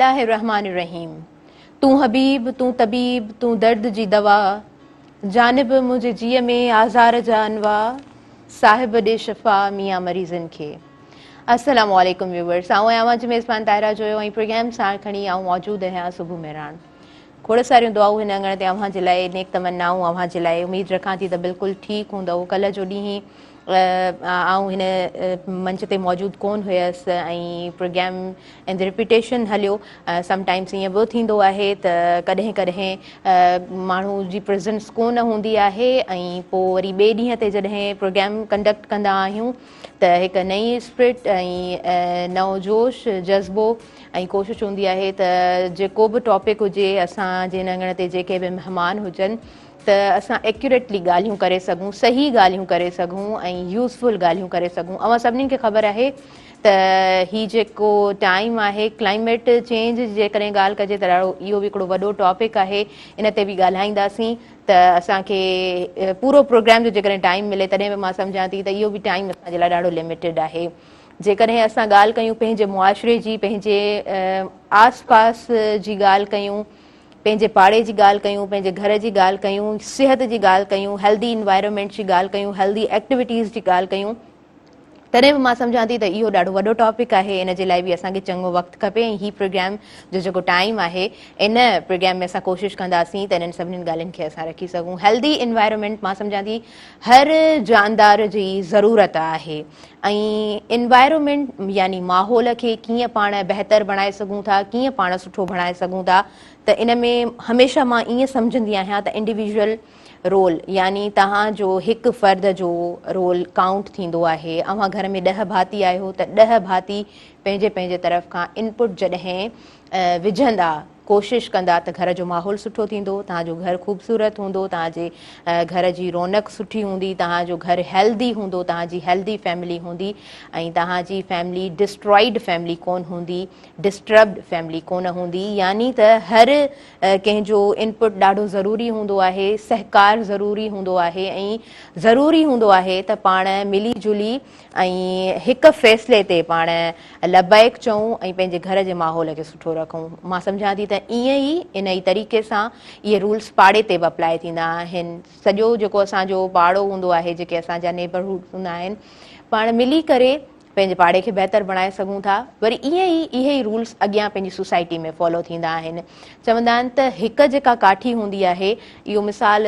الله الرحمٰن الرحيم تون حبيب تون طبيب تون درد جي دوا جانب منهنجي جيء ۾ آزار جا انواع صاحب ڏي شفا ميان مريضن کي. السلام عليڪم ويورس آئون آهيان اوهان جي ميزبان طاهره جويو ۽ پروگرام ساڻ کڻي آئون موجود آهيان صبح مهراڻ. کوڙ ساريون دعائون هن اڱڻ تي اوهان جي لاء نيڪ تمنائون اوهان جي لاء اميد رکان ٿي ته بلڪل ٺيڪ هوندؤ ڪلهه جو ڏينهن آئون هن منچ تي موجود ڪون هيس ۽ پروگرام ان رپيٽيشن هليو سم ٽائمس ائين به ٿيندو آهي ته ڪڏهن ڪڏهن ماڻهو جي پريزنس ڪون هوندي آهي ۽ پوء وري ٻئي ڏينهن تي جڏهن پروگرام ڪنڊڪٽ ڪندا آهيون ته هڪ نئين اسپرٽ ۽ نئون جوش جذبو ۽ ڪوشش هوندي آهي ته جيڪو به ٽاپڪ هجي اسان جي هن اڱڻ تي جيڪي به مهمان هجن ته اسان ايڪيوريٽلي ڳالهيون ڪري سگهون صحيح ڳالهيون ڪري سگهون ۽ يوزفل ڳالهيون ڪري سگهون اوهان سڀني کي خبر آهي ته هي جيڪو ٽائيم آهي ڪلائميٽ چينج جي جيڪڏهن ڳالهه ڪجي ته ڏاڍو اهو به هڪڙو وڏو ٽاپڪ آهي ان تي به ڳالهائينداسين ته اسان کي پورو پروگرام جو جيڪڏهن ٽائيم ملي تڏهن به مان سمجهان ٿي ته اهو به ٽائيم اسان جي لاء ڏاڍو لميٽيڊ آهي جيڪڏهن اسان ڳالهه ڪيون پنهنجي معاشري جي پنهنجي آس پاس جي ڳالهه ڪيون پنهنجي پاڙي جي ڳالهه ڪيون پنهنجي گهر جي ڳالهه ڪيون صحت جي ڳالهه ڪيون هيلدي انوائرمينٽ جي ڳالهه ڪيون هيلدي ايڪٽيوٽيز جي ڳالهه ڪيون تڏهن به مان سمجهان ٿي ته اهو ڏاڍو وڏو ٽاپڪ آهي ان جي لاء به اسان کي چڱو وقت کپي ۽ هي پروگرام جو جيڪو ٽائيم آهي ان پروگرام ۾ اسان ڪوشش ڪنداسين ته انهن سڀني ڳالهين کي اسان رکي سگهون هيلدي انوائرمينٽ مان سمجهان ٿي هر جاندار جي ضرورت آهي ۽ انوائرمينٽ يعني ماحول کي ڪيئن پاڻ بهتر بڻائي سگهون ٿا ڪيئن پاڻ سٺو بڻائي سگهون ٿا ته ان ۾ هميشه مان ائين سمجهندي آهيان ته انڊيويجوئل رول يعني توهان جو هڪ فرد جو رول ڪائونٽ ٿيندو آهي اوهان گهر ۾ ڏهه ڀاتي آهيو ته ڏهه ڀاتي پنهنجي پنهنجي طرف کان انپٽ جڏهن وجهندا ڪوشش ڪندا ته گهر جو ماحول سٺو ٿيندو توهان جو گهر خوبصورت هوندو توهان جي گهر جي رونق سٺي هوندي توهان جو گهر هيلدي هوندو توهان جي هيلدي فيملي هوندي ۽ توهان جي فيملي ڊسٽرائيڊ فيملي ڪون هوندي ڊسٽربڊ فيملي ڪون هوندي يعني ته هر ڪنهن جو انپٽ ڏاڍو ضروري هوندو آهي، سهڪار ضروري هوندو آهي ۽ ضروري هوندو آهي ته پاڻ ملي جلي ۽ هڪ فيصلي تي پاڻ لبيڪ چئون ۽ پنهنجي گهر جي ماحول کي سٺو رکون. مان سمجهان ٿي ته ائين ئي ان ئي طريقي سان اهي رولس پاڙي تي به اپلائي ٿيندا آهن. سڄو جيڪو اسان جو پاڙو هوندو آهي، جيڪي اسان جا نيبرهوڊس هوندا آهن، پاڻ ملي ڪري پنهنجي پاڙي کي بهتر بڻائي سگهون ٿا وري ائين ئي اهي ئي رولس اڳيان پنهنجي سوسائٽي ۾ فالو ٿيندا آهن چوندا آهن ته هڪ جيڪا ڪاٺي هوندي آهي اهو مثال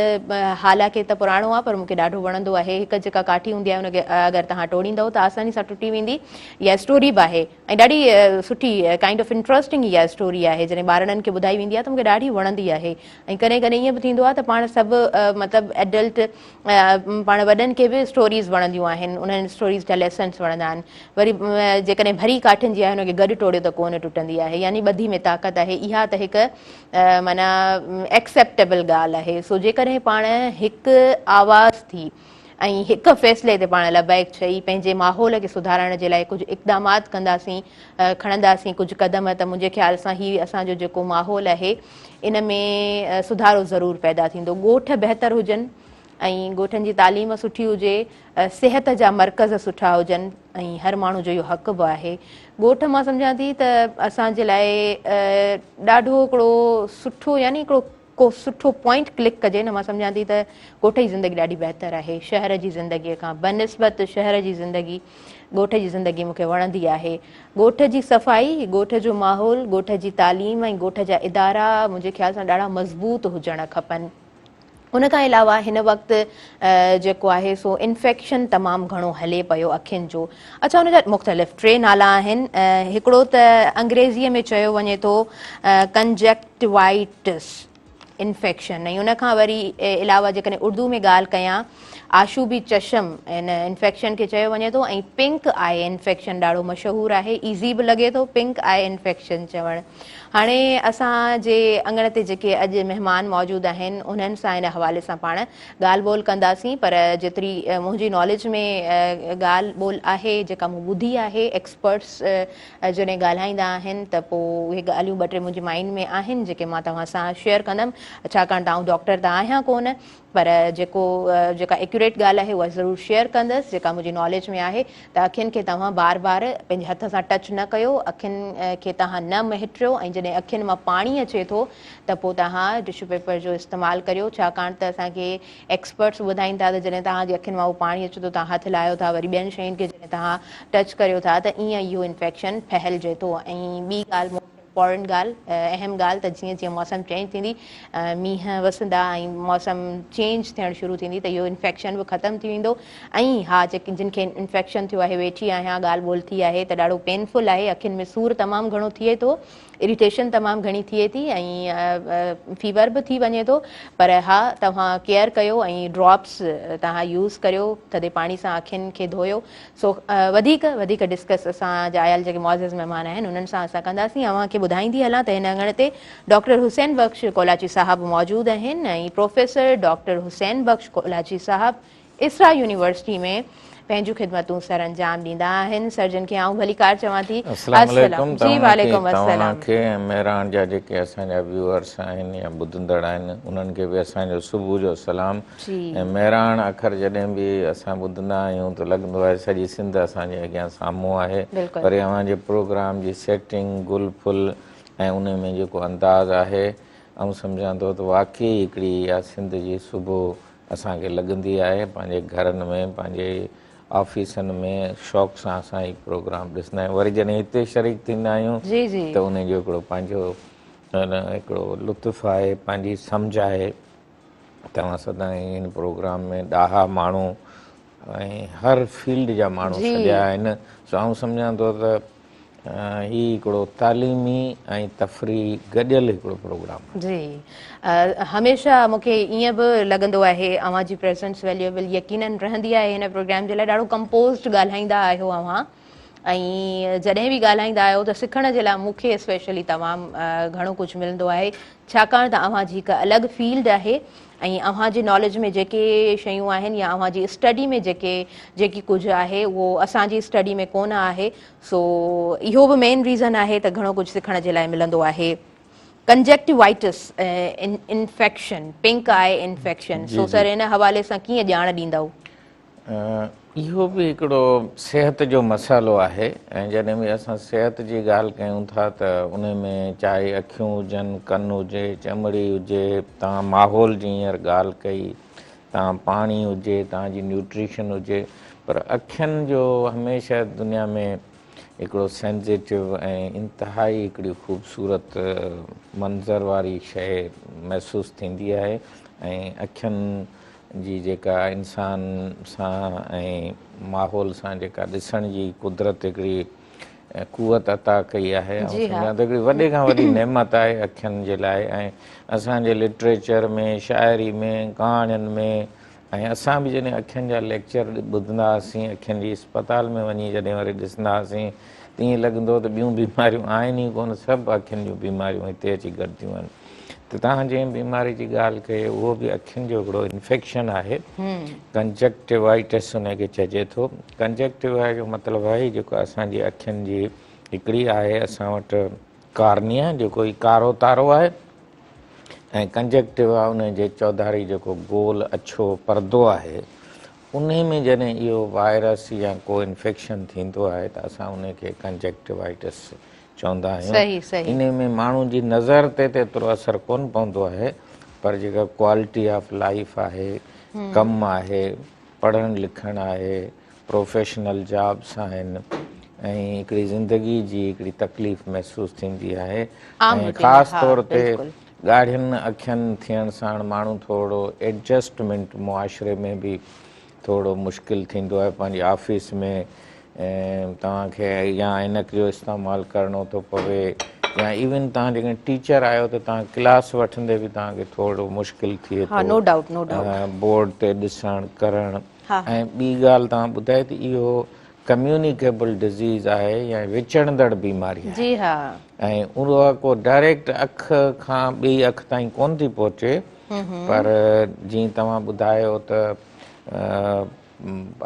حالانڪه ته پراڻو آهي پر مونکي ڏاڍو وڻندو آهي هڪ جيڪا ڪاٺي هوندي آهي ان کي اگر توهان ٽوڙيندؤ ته آساني سان ٽٽي ويندي اها اسٽوري به آهي ۽ ڏاڍي سٺي ڪائنڊ آف انٽرسٽنگ اها اسٽوري آهي جڏهن ٻارڙن کي ٻڌائي ويندي آهي ته مونکي ڏاڍي وڻندي آهي ۽ ڪڏهن ڪڏهن ائين به ٿيندو آهي ته پاڻ سڀ مطلب ايڊلٽ پاڻ وڏن کي به اسٽوريز وڻنديون آهن انهن اسٽوريز جا ليسنس وڻندا آهن وري جيڪڏهن ڀري ڪاٺين جي آهي ان کي گڏ ٽوڙيو ته ڪونه ٽٽندي آهي يعني ٻڌي ۾ طاقت آهي اها ته هڪ معنيٰ ايڪسيپٽيبل ڳالهه آهي سو جيڪڏهن پاڻ هڪ آواز ٿي ۽ هڪ فيصلي تي پاڻ لبيڪ چئي پنهنجي ماحول کي سڌارڻ جي لاء ڪجهه اقدامات ڪنداسين کڻنداسين ڪجهه قدم ته منهنجي خيال سان هي اسان جو جيڪو ماحول آهي ان ۾ سڌارو ضرور پيدا ٿيندو. ڳوٺ بهتر هجن ۽ ڳوٺن جي تعليم سٺي هجي، صحت جا مرڪز سٺا هجن ۽ هر ماڻهو جو اهو حق به آهي. ڳوٺ مان سمجهان ٿي ته اسان جي لاء ڏاڍو هڪڙو سٺو يعني هڪڙو ڪو سٺو پوائنٽ ڪلڪ ڪجي نه مان سمجهان ٿي ته ڳوٺ جي زندگي ڏاڍي بهتر آهي شهر جي زندگي کان بنسبت شهر جي زندگي ڳوٺ جي زندگي مون کي وڻندي آهي. ڳوٺ جي صفائي، ڳوٺ جو ماحول، ڳوٺ جي تعليم ۽ ڳوٺ جا ادارا منهنجي خيال سان ڏاڍا مضبوط هجڻ کپن. ان کان علاوه هن وقت جيڪو آهي سو انفيڪشن تمام گهڻو هلي پيو اکين جو. اڇا ان جا مختلف ٽي نالا آهن. هڪڙو ته انگريزيء ۾ چيو وڃي ٿو ڪنجڪٽوائٽس. انفيڪشن ۽ ان کان وري علاوه جيڪڏهن اردو ۾ ڳالهه ڪيان آشوبي چشم ان انفيڪشن کي چيو وڃي ٿو ۽ پنڪ آء انفيڪشن ڏاڍو مشهور آهي ايزي به لڳي ٿو پنڪ آء انفيڪشن چوڻ هاڻي اسان جي اڱڻ تي جيڪي اڄ مهمان موجود آهن انهن سان ان حوالي سان پاڻ ڳالهه ٻولهه ڪنداسين پر جيتري منهنجي ناليج ۾ ڳالهه ٻولهه آهي جيڪا مون ٻڌي آهي ايڪسپرٽس جڏهن ڳالهائيندا آهن ته پوء اهي ڳالهيون ٻه ٽي منهنجي مائينڊ ۾ آهن جيڪي مان توهان سان شيئر ڪندم ڇاڪاڻ ته آئون ڊاڪٽر ته آهيان ڪونه پر جيڪو جيڪا ايڪيوريٽ ڳالهه آهي اها ضرور شيئر ڪندس جيڪا منهنجي ناليج ۾ آهي ته اکين کي توهان بار بار پنهنجي هٿ سان ٽچ نه ڪيو اکين کي توهان نه مهٽريو ۽ جڏهن جڏهن اکين مان پاڻي اچي ٿو ته پوء توهان ٽشو پيپر جو استعمال ڪريو ڇاڪاڻ ته اسان کي ايڪسپرٽس ٻڌائين ٿا ته جڏهن توهان جي اکين مان اهو پاڻي اچي ٿو توهان هٿ لاهيو ٿا وري ٻين شين کي جڏهن توهان ٽچ ڪريو ٿا ته ائين اهو انفيڪشن ڦهلجي ٿو ۽ ٻي ڳالهه موسٽ امپورٽنٽ ڳالهه اهم ڳالهه ته جيئن جيئن موسم چينج ٿيندي مينهن وسندا ۽ موسم چينج ٿيڻ شروع ٿيندي ته اهو انفيڪشن به ختم ٿي ويندو ۽ ها جيڪي جن کي انفيڪشن ٿيو آهي ويٺي آهيان ڳالهه ٻولهه ٿي آهي ته ڏاڍو پينفل آهي اکين ۾ سور تمام گهڻو ٿئي ٿو اريٽيشن تمام گهڻي ٿئي ٿي ۽ فيور به ٿي وڃي ٿو پر ها توهان ڪيئر ڪيو ۽ ڊراپس توهان يوز ڪريو ٿڌي پاڻي سان اکين کي ڌويو سو وڌيڪ وڌيڪ ڊسڪس اسان جا آيل جيڪي معزز مهمان آهن انهن سان اسان ڪنداسين اوهان کي ٻڌائيندي هلان ته هن اڱڻ تي ڊاڪٽر حسين بخش ڪولاچي صاحب موجود آهن ۽ پروفيسر ڊاڪٽر حسين بخش ڪولاچي صاحب اسرا يونيورسٽي ۾ پنهنجون خدمتون سرانجام ڏيندا آهن. سرجن کي آئون ڀليڪار چوان ٿي. السلام عليڪم جي وعليڪم توهان السلام. کي ۽ مهراڻ جا جيڪي اسان جا ويوئرس آهن يا ٻڌندڙ آهن انهن کي به اسان جو صبح جو سلام جي. ۽ مهراڻ اکر جڏهن به اسان ٻڌندا آهيون ته لڳندو آهي سڄي سنڌ اسان جي اڳيان سامهون آهي بلڪل. وري اوهان جي پروگرام جي سيٽنگ گل ڦل ۽ ان ۾ جيڪو انداز آهي آئون سمجهان ٿو ته واقعي هڪڙي اها سنڌ جي صبح اسان کي لڳندي آهي پنهنجي گهرن ۾ پنهنجي آفيسن ۾ شوق سان اسان هي پروگرام ڏسندا آهيون وري جڏهن هتي شريڪ ٿيندا آهيون جي جي ته ان جو هڪڙو پنهنجو هڪڙو لطف آهي پنهنجي سمجهه آهي توهان سدائين هن پروگرام ۾ ڏاها ماڻهو ۽ هر فيلڊ جا ماڻهو سڏيا آهن سو آئون سمجهان ٿو ته هي هڪڙو تعليمي ۽ تفريحي گڏيل هڪڙو پروگرام آهي. جي هميشه مون کي ائين به لڳندو آهي اوهان جي پريزنس ويليوبل يقينن رهندي آهي هن پروگرام جي لاء ڏاڍو ڪمپوزڊ ڳالهائيندا آهيو اوهان ۽ جڏهن به ڳالهائيندا آهيو ته سکڻ جي لاء مون کي اسپيشلي تمام گهڻو ڪجهه ملندو آهي ڇاڪاڻ ته اوهان جي هڪ الڳ فيلڊ آهي ۽ اوهان جي ناليج ۾ جيڪي شيون آهن يا اوهان جي اسٽڊي ۾ جيڪي جيڪي ڪجهه آهي اهو اسان جي اسٽڊي ۾ ڪونه آهي سو اهو به مين ريزن آهي ته گهڻو ڪجهه سکڻ جي لاء ملندو آهي. ڪنجيڪٽيوائٽس انفيڪشن، پنڪ آء انفيڪشن، سو سر ان حوالي سان ڪيئن ڄاڻ ڏيندؤ؟ اهو به هڪڙو صحت جو مسئلو آهي ۽ جڏهن به اسان صحت جي ڳالهه ڪيون ٿا ته ان ۾ چاهي اکيون هجن، ڪن هجي، چمڙي هجي، توهان ماحول جي هينئر ڳالهه ڪئي، توهان پاڻي هجي، توهان جي نيوٽريشن هجي پر اکين جو هميشه دنيا ۾ هڪڙو سينزيٽو ۽ انتهائي هڪڙي خوبصورت منظر واري شيء محسوس ٿيندي آهي ۽ اکين جي جيڪا انسان سان ۽ ماحول سان جيڪا ڏسڻ جي قدرت هڪڙي قوت عطا ڪئي آهي آئون سمجهان ٿو هڪڙي وڏي کان وڏي نعمت آهي اکين جي لاء ۽ اسان جي لٽريچر ۾ شاعري ۾ ڪهاڻين ۾ ۽ اسان به جڏهن اکين جا ليڪچر ٻڌندا هئاسين اکين جي اسپتال ۾ وڃي جڏهن وري ڏسندا هئاسين ته ائين لڳندو هو ته ٻيون بيماريون آهن ئي ڪونه سڀ اکين جون بيماريون هتي اچي گڏ ٿيون آهن ته توهان جنهن بيماري جي ڳالهه ڪئي اهو به اکين جو هڪڙو انفيڪشن آهي ڪنجڪٽيوائٽس ان کي چئجي ٿو ڪنجڪٽيوا جو مطلب آهي جيڪو اسان جي اکين جي هڪڙي آهي اسان وٽ ڪارنيا جيڪو هي ڪارو تارو آهي ۽ ڪنجڪٽيوا ان جي چوڌاري جيڪو گول اڇو پردو آهي انهي ۾ جڏهن اهو وائرس يا ڪو انفيڪشن ٿيندو آهي ته اسان ان کي ڪنجڪٽيوائٽس چوندا آهيون. صحيح صحيح. انهي ۾ ماڻهو جي نظر تي ته ايترو اثر ڪونه پوندو آهي پر جيڪا ڪوالٽي آف لائيف آهي، ڪم آهي، پڙهڻ لکڻ آهي، پروفيشنل جابس آهن ۽ هڪڙي زندگي جي هڪڙي تڪليف محسوس ٿيندي آهي عام ۽ روٽين خاص ها طور تي بلڪل. ڳاڙهين اکين ٿيڻ ساڻ ماڻهو ٿورو ايڊجسٽمينٽ معاشري ۾ به ٿورو مشڪل ٿيندو آهي پنهنجي آفيس ۾ توهان کي يا عينڪ جو استعمال ڪرڻو ٿو پوي يا ايون توهان جيڪڏهن ٽيچر آهيو ته توهان ڪلاس وٺندي به توهان کي ٿورو مشڪل ٿئي ها ٿو no doubt no doubt board تي ڏسڻ ڪرڻ ها ۽ ٻي ڳالهه توهان ٻڌائي ته اهو ڪميونيڪيبل ڊزيز آهي يا وچڙندڙ بيماري آهي جي ها ۽ اها ڪو ڊائريڪٽ اک کان ٻي اک تائين ڪون ٿي پهچي پر جيئن توهان ٻڌايو ته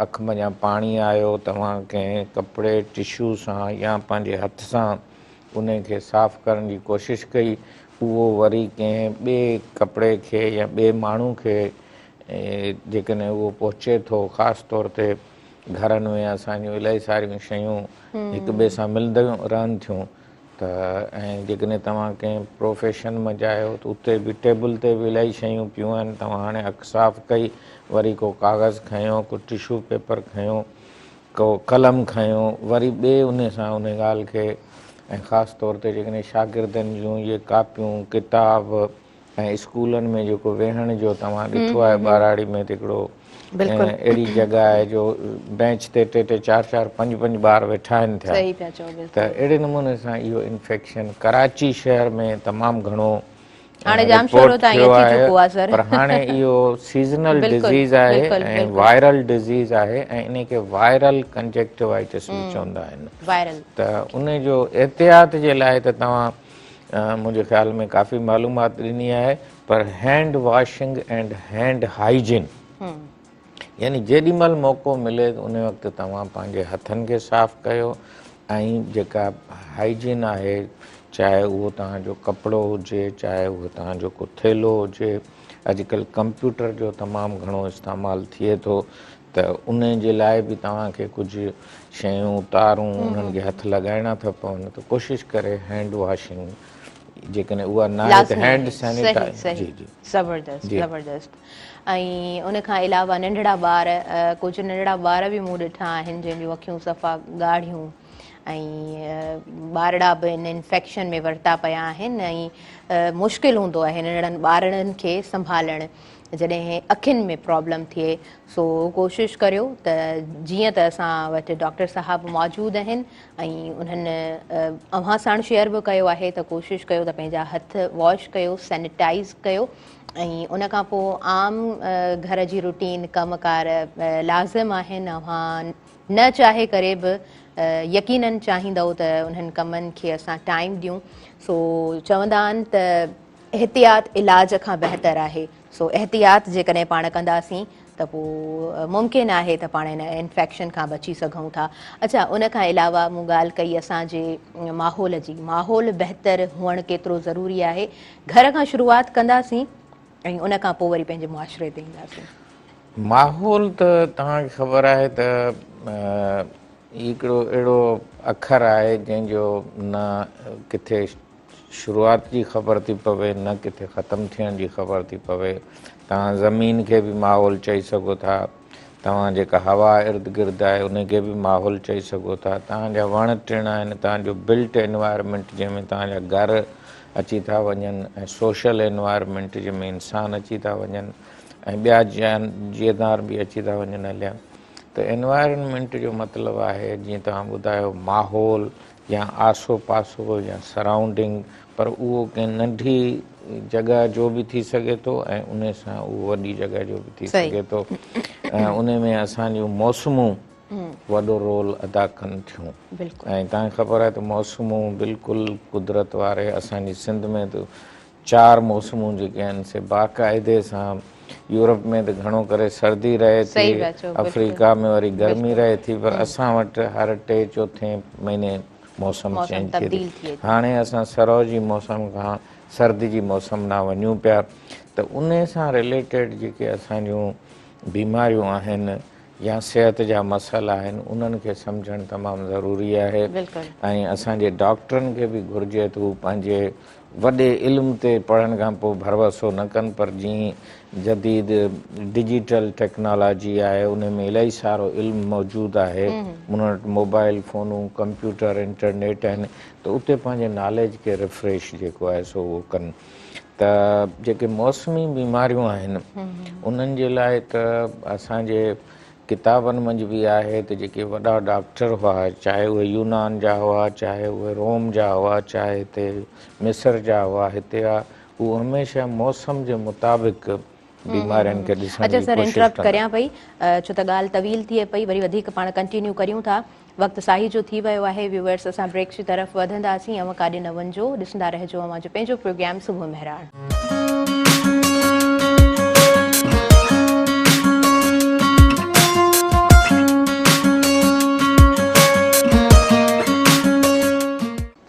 اک منجهان پاڻي آيو توهان ڪنهن ڪپڙي ٽشو سان يا پنهنجي هٿ سان ان کي صاف ڪرڻ جي ڪوشش ڪئي اهو وري ڪنهن ٻئي ڪپڙي کي يا ٻئي ماڻهو کي جيڪڏهن اهو پهچي ٿو خاص طور تي گهرن ۾ اسان جون الاهي ساريون شيون هڪ ٻئي سان ملنديون رهن ٿيون ته ۽ جيڪڏهن توهان ڪنهن پروفيشن منجهه آهيو ته اتي به ٽيبل تي به الاهي شيون پيون آهن توهان هاڻي اک صاف ڪئي وري ڪو ڪاغذ کنيو ڪو ٽشو پيپر کنيو ڪو قلم کنيو وري ٻئي ان سان ان ڳالهه کي ۽ خاص طور تي جيڪڏهن شاگردن جون اهي ڪاپيون ڪتاب ۽ اسڪولن ۾ جيڪو ويهڻ جو توهان ڏٺو آهي ٻهراڙي ۾ ته هڪڙو اهڙي جڳهه آهي جو بينچ تي ٽي ٽي چار چار پنج پنج ٻار ويٺا آهن ٿيا ته اهڙي نموني سان اهو انفيڪشن ڪراچي شهر ۾ تمام گهڻو رپورٽ ٿيو آهي پر هاڻي اهو سيزنل ڊزيز آهي ۽ وائرل ڊزيز آهي ۽ ان کي وائرل ڪنجيڪٽيوائٽس به چوندا آهن ته ان جو احتياط جي لاء ته توهان منهنجي خيال ۾ ڪافي معلومات ڏني آهي پر hand washing and hand hygiene يعني جيڏي مهل موقعو ملي ان وقت توهان پنهنجي هٿن کي صاف ڪيو ۽ جيڪا هائيجين آهي چاهي اهو توهان جو ڪپڙو هجي چاهي اهو توهان جو ڪو ٿيلهو هجي اڄڪلهه ڪمپيوٽر جو تمام گهڻو استعمال ٿئي ٿو ته ان جي لاء به توهان کي ڪجهه شيون تارون انهن کي هٿ لڳائڻا ٿا پون ته ڪوشش ڪري هينڊ واشنگ جيڪڏهن اها نه آهي ته هينڊ سينيٽائز جي جي زبردست زبردست ۽ ان کان علاوه ننڍڙا ٻار ڪجهه ننڍڙا ٻار به مون ڏٺا آهن جن جون اکيون صفا ڳاڙهيون ۽ ٻارڙا به ان انفيڪشن ۾ ورتا پيا آهن ۽ مشڪل هوندو آهي ننڍڙن ٻارڙن کي سنڀالڻ جڏهن اکين ۾ پرابلم ٿئي سو ڪوشش ڪريو ته جيئن ته اسان وٽ ڊاڪٽر صاحب موجود آهن ۽ انهن اوهان ساڻ شيئر به ڪيو آهي ته ڪوشش ڪيو ته پنهنجا هٿ واش ڪيو سينيٽائز ڪيو ۽ ان کان پوء عام گهر جي روٽين ڪم ڪار لازم آهن اوهان نه چاهي ڪري به يقينن چاهيندؤ ته انهن ڪمن کي اسان ٽائيم ڏيون سو چوندا آهن ته احتياط علاج کان بهتر آهي سو احتياط جيڪڏهن پاڻ ڪنداسين ته پوء ممڪن آهي ته پاڻ هن انفيڪشن کان بچي سگهون ٿا. اڇا ان کان علاوه مون ڳالهه ڪئي اسان جي ماحول جي ماحول بهتر هئڻ ڪيترو ضروري آهي گهر کان شروعات ڪنداسين ۽ ان کان پوء وري پنهنجي معاشري تي اينداسين. ماحول ته توهان کي خبر آهي ته هڪڙو اهڙو اکر آهي جنهن جو نه ڪٿي شروعات جي خبر ٿي پوي نه ڪٿي ختم ٿيڻ جي خبر ٿي پوي. توهان زمين کي به ماحول چئي سگهو ٿا، توهان جيڪا هوا ارد گرد آهي ان کي به ماحول چئي سگهو ٿا، توهان جا وڻ ٽڻ آهن، توهان جو بلٽ انوائرمينٽ جنهن ۾ توهان جا گهر اچي ٿا وڃن ۽ سوشل انوائرمينٽ جنهن ۾ انسان اچي ٿا وڃن ۽ ٻيا جيئدار به اچي ٿا وڃن هليا ته انوائرمينٽ جو مطلب آهي جيئن توهان ٻڌايو ماحول يا آسو پاسو يا سرائونڊنگ پر اهو ڪنهن ننڍي جڳهه جو به ٿي سگهي ٿو ۽ ان سان اهو وڏي جڳهه جو به ٿي سگهي ٿو ۽ ان ۾ اسان جون موسمون وڏو رول ادا ڪن ٿيون ۽ توهان کي خبر آهي ته موسمون بلڪل قدرت واري اسان جي سنڌ ۾ ته چار موسمون جيڪي آهن سي باقاعدي سان يورپ ۾ ته گهڻو ڪري سردي رهي ٿي آفريڪا ۾ وري گرمي رهي ٿي پر اسان وٽ هر ٽي چوٿين مهيني موسم چينج ٿئي ٿي هاڻي اسان سرء جي موسم کان سردي جي موسم ڏانهن وڃون پيا ته ان سان رليٽيڊ جيڪي اسان جون بيماريون آهن يا صحت جا مسئلا آهن انهن کي سمجهڻ تمام ضروري آهي ۽ اسان جي ڊاڪٽرن کي به گهرجي ته هو پنهنجي وڏي علم تي پڙهڻ کان پوء ڀروسو نه ڪن پر جيئن جديد ڊجيٽل ٽيڪنالاجي آهي ان ۾ الاهي سارو علم موجود آهي انهن وٽ موبائل فونون ڪمپيوٽر انٽرنيٽ آهن ته اتي پنهنجي ناليج کي ريفريش جيڪو آهي سو اهو ڪن ته جيڪي موسمي بيماريون آهن انهن جي لاء ته اسان جي ڪتابن منجهه به آهي ته جيڪي وڏا ڊاڪٽر هئا چاهي اهي يونان جا هئا چاهي اهي روم جا هئا چاهي هتي مصر جا هئا هتي هئا هو هميشه موسم جي مطابق بيمارين کي ڏسڻ اچا جي سر ڪوشش انٽرپٽ ڪندا. ڪريان پئي ڇو ته ڳالهه طويل ٿئي پئي وري وڌيڪ پاڻ ڪنٽينيو ڪريون ٿا وقت ساهي جو ٿي ويو آهي ويوئرس اسان بريڪ جي طرف وڌنداسين اوهان ڪاڏي نه وڃجو ڏسندا رهجو اوهان جو پنهنجو پروگرام صبح مهراڻ.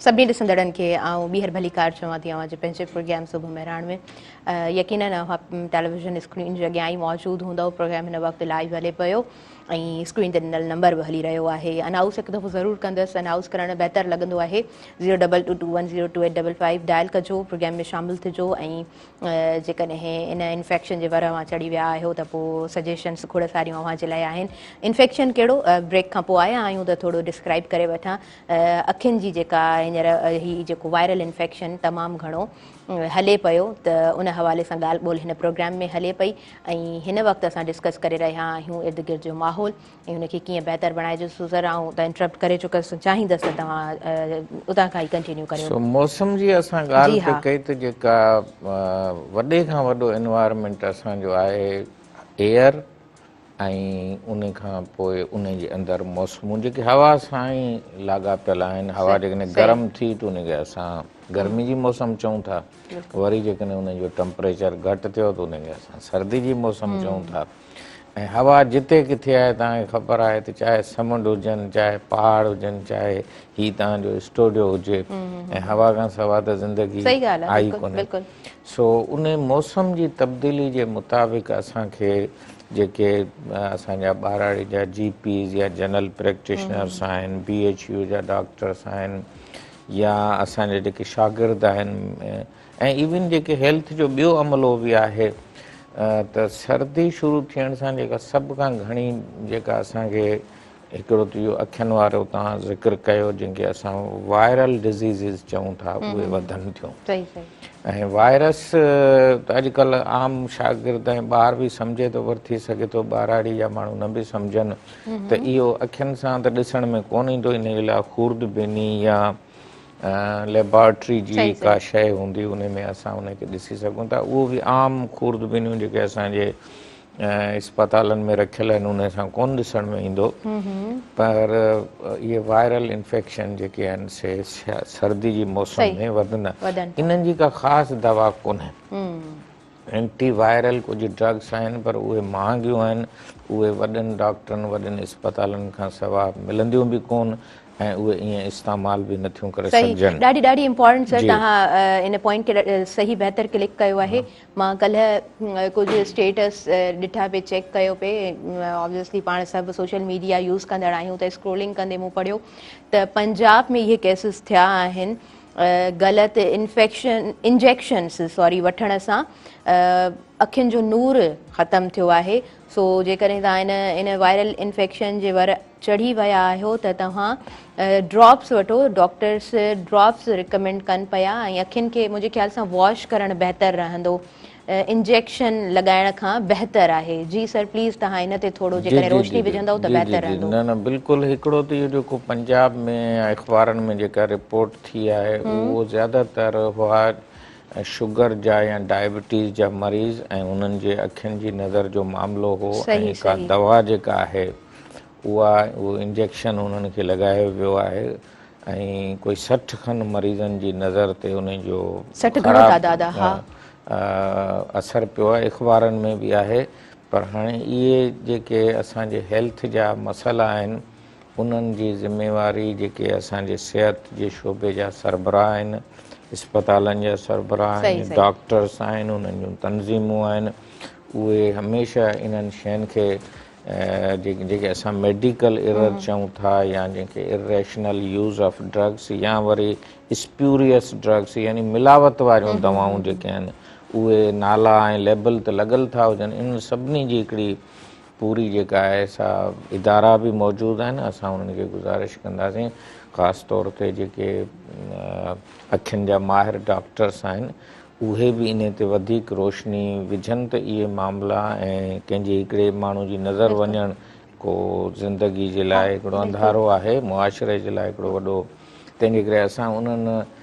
سڀني ڏسندڙن کي آئون ٻيهر ڀليڪار چوان ٿي اوهان جي پنهنجي پروگرام صبح مهراڻ ۾. يقينن اوهان ٽيليويزن اسڪرين جي اڳيان ئي موجود هوندؤ. پروگرام هن وقت لائيو هلي پيو ۽ اسڪرين تي ڏنل نمبر به هلي رهيو آهي. انائوس هڪ دفعو ضرور ڪندس. انائوس ڪرڻ بهتر لڳندو آهي. Zero double two two one zero two eight double five dial ڪجو، پروگرام ۾ شامل ٿجو ۽ جيڪڏهن ان انفيڪشن جي ور اوهان چڙهي ويا آهيو ته پوء سجيشنس کوڙ ساريون اوهان جي لاء آهن. انفيڪشن ڪهڙو؟ بريڪ کان پوء آيا آهيون ته ٿورو ڊسڪرائب ڪري وٺان. اکين جي جيڪا هينئر هي جيڪو وائرل انفيڪشن تمام گهڻو هلي پيو ته ان حوالي سان ڳالهه ٻولهه هن پروگرام ۾ هلي پئي ۽ هن وقت اسان ڊسڪس ڪري رهيا آهيون ارد گرد جو ماحول ۽ ان کي ڪيئن بهتر بڻائجي. سو سر آئون ته انٽرپٽ ڪري چڪس چاهيندس ته توهان اتان کان ئي ڪنٽينيو ڪريو. سو موسم جي اسان ڳالهه پئي ڪئي ته جيڪا وڏي کان وڏو انوائرمينٽ اسان جو آهي ايئر ۽ ان کان پوء ان جي اندر موسمون جيڪي هوا سان ئي لاڳاپيل آهن. هوا جيڪڏهن گرم ٿي ته ان کي اسان گرمي جي موسم چئون ٿا، وري جيڪڏهن ان جو ٽمپريچر گهٽ ٿيو ته ان کي اسان سردي جي موسم چئون ٿا. ۽ هوا جتي ڪٿي آهي توهان کي خبر آهي ته چاهي سمنڊ هجن چاهي پهاڙ هجن چاهي هي توهان جو اسٽوڊيو هجي ۽ هوا کان سوا ته زندگي آئي ڪونهي. سو ان موسم جي تبديلي جي مطابق اسان کي جيڪي اسان جا ٻهراڙي جا جي پيز يا جنرل پريڪٽيشنرس آهن، بي ايڇ يو جا ڊاڪٽرس آهن يا اسان جا جيڪي شاگرد آهن ۽ ايون جيڪي هيلٿ جو ٻيو عملو به آهي ته سردي شروع ٿيڻ سان جيڪا سڀ کان گهڻي جيڪا اسان کي هڪڙو ته اهو اکين وارو توهان ذڪر ڪيو جنهن کي اسان وائرل ڊزيزز چئون ٿا اهي وڌن ٿيون ۽ وائرس ته اڄڪلهه عام شاگرد ۽ ٻار به سمجهي ٿو پر ٿي سگهي ٿو ٻهراڙي جا ماڻهو نه به سمجهن ته اهو اکين سان ته ڏسڻ ۾ ڪونه ايندو ان جي لاء خوردبيني يا ليبارٽري جي ڪا شيء هوندي ان ۾ اسان ان کي ڏسي سگهون ٿا اهو به عام خوردبينيون جيڪي اسان جي اسپتالن ۾ رکيل آهن ان سان ڪون ڏسڻ ۾ ايندو پر اهي وائرل انفيڪشن جيڪي آهن سي سردي جي موسم ۾ وڌندا انهن جي ڪا خاص دوا ڪونهي. اينٽي وائرل ڪجهه ڊرگس آهن پر اهي مهانگيون آهن اهي وڏن ڊاڪٽرن وڏن اسپتالن کان سوا ملنديون به ڪون ۽ اهي ائين استعمال به نٿيون ڪري سگهجن. ڏاڍي ڏاڍي امپارٽنٽ سر توهان ان پوائنٽ کي صحيح بهتر ڪلڪ ڪيو آهي مان ڪلهه ڪجهه اسٽيٽس ڏٺا پي چيڪ ڪيو پي آبويسلي پاڻ سڀ سوشل ميڊيا يوز ڪندڙ آهيون ته اسڪرولنگ ڪندي مون پڙهيو ته پنجاب ۾ اهي ڪيسز ٿيا آهن غلط انفيڪشن انجيڪشنس سوري وٺڻ سان اکين جو نور ختم ٿيو آهي سو جيڪڏهن توهان ان ان وائرل انفيڪشن جي ور چڙهي ويا آهيو ته توهان ڊراپس وٺو ڊاڪٽرس ڊراپس ريڪمينڊ ڪن پيا ۽ اکين کي منهنجي خيال سان واش ڪرڻ بهتر رهندو انجيڪشن لڳائڻ کان بهتر آهي. جي سر پليز توهان ان تي ٿورو جيڪڏهن روشني وجهندؤ ته بهتر رهندو. نه نه بلڪل هڪڙو ته اهو جيڪو پنجاب ۾ يا اخبارن ۾ جيڪا رپورٽ ٿي آهي اهو زياده تر هئا شگر جا يا ڊائبٽيز جا مريض ۽ انهن جي اکين جي نظر جو معاملو هو ۽ ڪا دوا جيڪا آهي اها اهو انجيڪشن انهن کي لڳايو ويو آهي ۽ ڪوئي 60 کن مريضن جي نظر تي انهن جو خراب اثر پيو آهي اخبارن ۾ به آهي پر هاڻي اهي جيڪي اسان جي هيلٿ جا مسئلا آهن انهن جي ذميواري جيڪي اسان جي صحت جي شعبي جا سربراهه آهن اسپتالن جا سربراهه آهن ڊاڪٽرس آهن انهن جون تنظيمون آهن اهي هميشه انهن شين کي جيڪي اسان ميڊيڪل ايرر چئون ٿا يا جنهن کي اريشنل يوز آف ڊرگس يا وري اسپيوريس ڊرگس يعني ملاوت واريون دوائون جيڪي آهن اهي نالا ۽ ليبل ته لڳل ٿا هجن انهن سڀني جي هڪڙي پوري جيڪا آهي سا ادارا به موجود آهن اسان انهن کي گذارش ڪنداسين خاص طور تي جيڪي اکين جا ماهر ڊاڪٽرس آهن اهي به انهي تي وڌيڪ روشني وجهن ته اهي معاملا ۽ ڪنهن جي هڪڙي ماڻهو جي نظر وڃڻ ڪو زندگي جي لاء هڪڙو انڌارو آهي معاشري جي لاء هڪڙو وڏو تنهن جي ڪري اسان انهن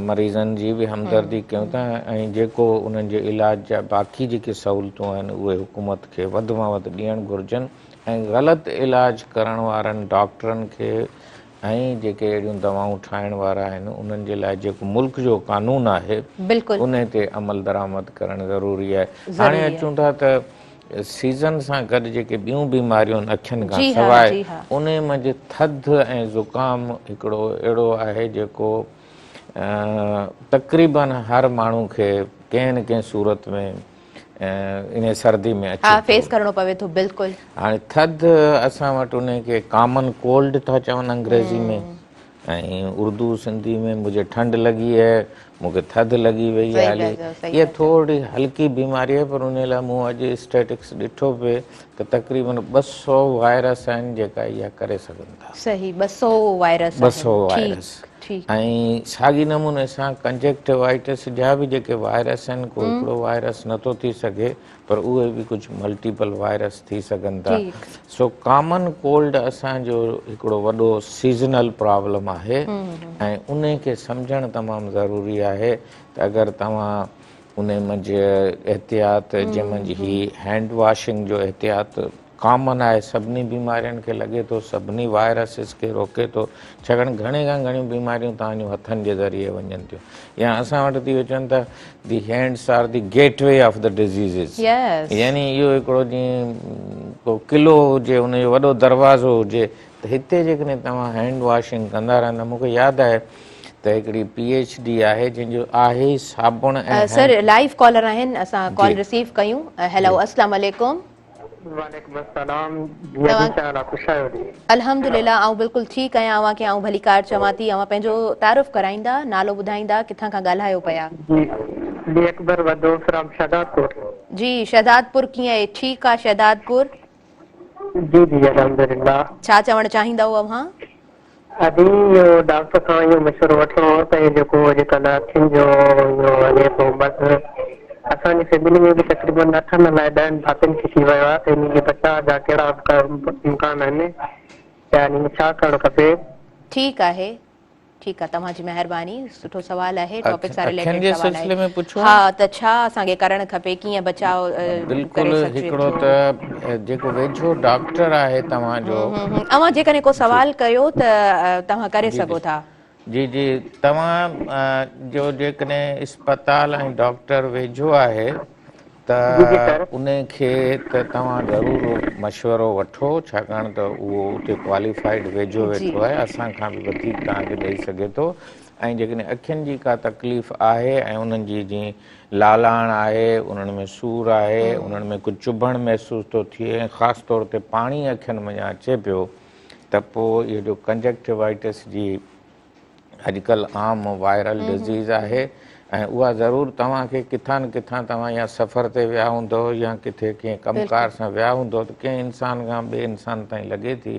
مريضن جي به همدردي ڪيون ٿا ۽ جيڪو انهن جي علاج جا باقي جيڪي سهولتون آهن اهي حڪومت کي وڌ مان وڌ ڏيڻ گهرجن ۽ غلط علاج ڪرڻ وارن ڊاڪٽرن کي ۽ جيڪي اهڙيون دوائون ٺاهڻ وارا آهن انهن جي لاء جيڪو ملڪ جو قانون آهي انهي تي عمل درآمد ڪرڻ ضروري آهي. هاڻي اچون ٿا ته سيزن سان گڏ جيڪي ٻيون بيماريون آهن اکين کان سواء انهي منجهه ٿڌ ۽ زڪام هڪڙو اهڙو آهي جيڪو تقريبن هر ماڻهو کي ڪنهن نه ڪنهن صورت ۾ انهي سردي ۾ اچي ٿو. فيس ڪرڻو پوي ٿو بلڪل. هاڻي ٿڌ اسان وٽ انهي کي ڪامن ڪولڊ ٿا چون انگريزي ۾ ۽ اردو سنڌي ۾ مجھي ٺنڊ لڳي هي مون کي ٿڌ لڳي وئي آهي هلي اها ٿوري هلڪي بيماري آهي پر انهي لاء مون اڄ اسٽيٽڪس ڏٺو پئي ته تقريبن 200 وائرس آهن جيڪا اها ڪري سگهن ٿا. صحيح 200 وائرس آهن. 200 وائرس ۽ ساڳي نموني سان ڪنجنڪٽيوائٽس جا به جيڪي وائرس آهن ڪو هڪڙو وائرس نٿو ٿي سگهي پر اهي به ڪجهه ملٽيپل وائرس ٿي سگهن ٿا سو ڪامن ڪولڊ اسان جو هڪڙو وڏو سيزنل پرابلم آهي ۽ انهي کي سمجهڻ تمام ضروري آهي ته اگر توهان انهي منجهه احتياط جنهن منجهه هي هينڊ واشنگ جو احتياط ڪامن آهي سڀني بيمارين کي لڳي ٿو سڀني وائرسز کي روڪي ٿو ڇاڪاڻ گهڻي کان گهڻيون بيماريون توهان جون هٿن جي ذريعي وڃن ٿيون يا اسان وٽ ٿي چون ته the hands are the gateway of the diseases يعني اهو هڪڙو جيئن ڪو قلعو هجي ان جو وڏو دروازو هجي ته هتي جيڪڏهن توهان هينڊ واشنگ ڪندا رهندا مون کي ياد آهي ته هڪڙي پي ايڇ ڊي آهي جنهن جو آهي ئي صابڻ ۽ سر لائيو ڪالر آهن اسان ڪال رسيو ڪيون هيلو اسلام عليڪم. وعليڪم السلام جي ادي ڇا حال آ خوش آهيو جي. الحمدلله آئون بلڪل ٺيڪ آهيان اوهان کي آئون ڀليڪار چوان ٿي اوهان پنهنجو تعارف ڪرائيندا نالو ٻڌائيندا ڪٿان کان ڳالهايو پيا. جي علي اڪبر وڌو فرام شهدادپور. جي شهدادپور ڪيئن اهي ٺيڪ آ شهدادپور. جي جي الحمدلله. ڇا چوڻ چاهيندؤ اوهان. ادي اهو ڊاڪٽر کان اهو مشورو وٺڻو هو ته هي جيڪو اڄڪلهه اکين جو اهو هلي ٿو مرض اسان جي فيملي ۾ به تقريبن اٺن الائي ڏهن ڀاتين کي ٿي ويو آهي ته انهي جي بچاء جا ڪهڙا امڪان آهن يا انهي ۾ ڇا ڪرڻ کپي. ٺيڪ آهي ٺيڪ آ توهان جي مهرباني سٺو سوال آهي ٽاپڪ سان اکين رليٽيڊ جي سوال سلسلي آهي ۾ پڇو ها ته ڇا اسان کي ڪرڻ کپي ڪيئن بچاء بلڪل ڪري سگهجي هڪڙو ٿو. ته جيڪو ويجهو ڊاڪٽر آهي توهان جو اوهان جيڪڏهن ڪو سوال ڪيو ته توهان ڪري جي سگهو جي ٿا. جي جي توهان جو جيڪڏهن اسپتال ۽ ڊاڪٽر ويجهو آهي ته جي جي سر. ان کي ته توهان ضرور مشورو وٺو ڇاڪاڻ ته اهو اتي ڪواليفائيڊ ويجهو ويٺو آهي اسان کان به وڌيڪ توهان کي ڏئي سگهي ٿو ۽ جيڪڏهن اکين جي ڪا تڪليف آهي ۽ انهن جي جيئن لالاڻ آهي انهن ۾ سور آهي انهن ۾ ڪجهه چڀڻ محسوس ٿو ٿئي ۽ خاص طور تي پاڻي اکين منجهان اچي پيو ته پوء اهو جو ڪنجنڪٽيوائٽس جي اڄڪلهه عام وائرل ڊزيز آهي ۽ اها ضرور توهان کي ڪٿان نه ڪٿان توهان يا سفر تي ويا هوندؤ يا ڪٿي ڪنهن ڪم ڪار سان ويا هوندؤ ته ڪنهن انسان کان ٻئي انسان تائين لڳي ٿي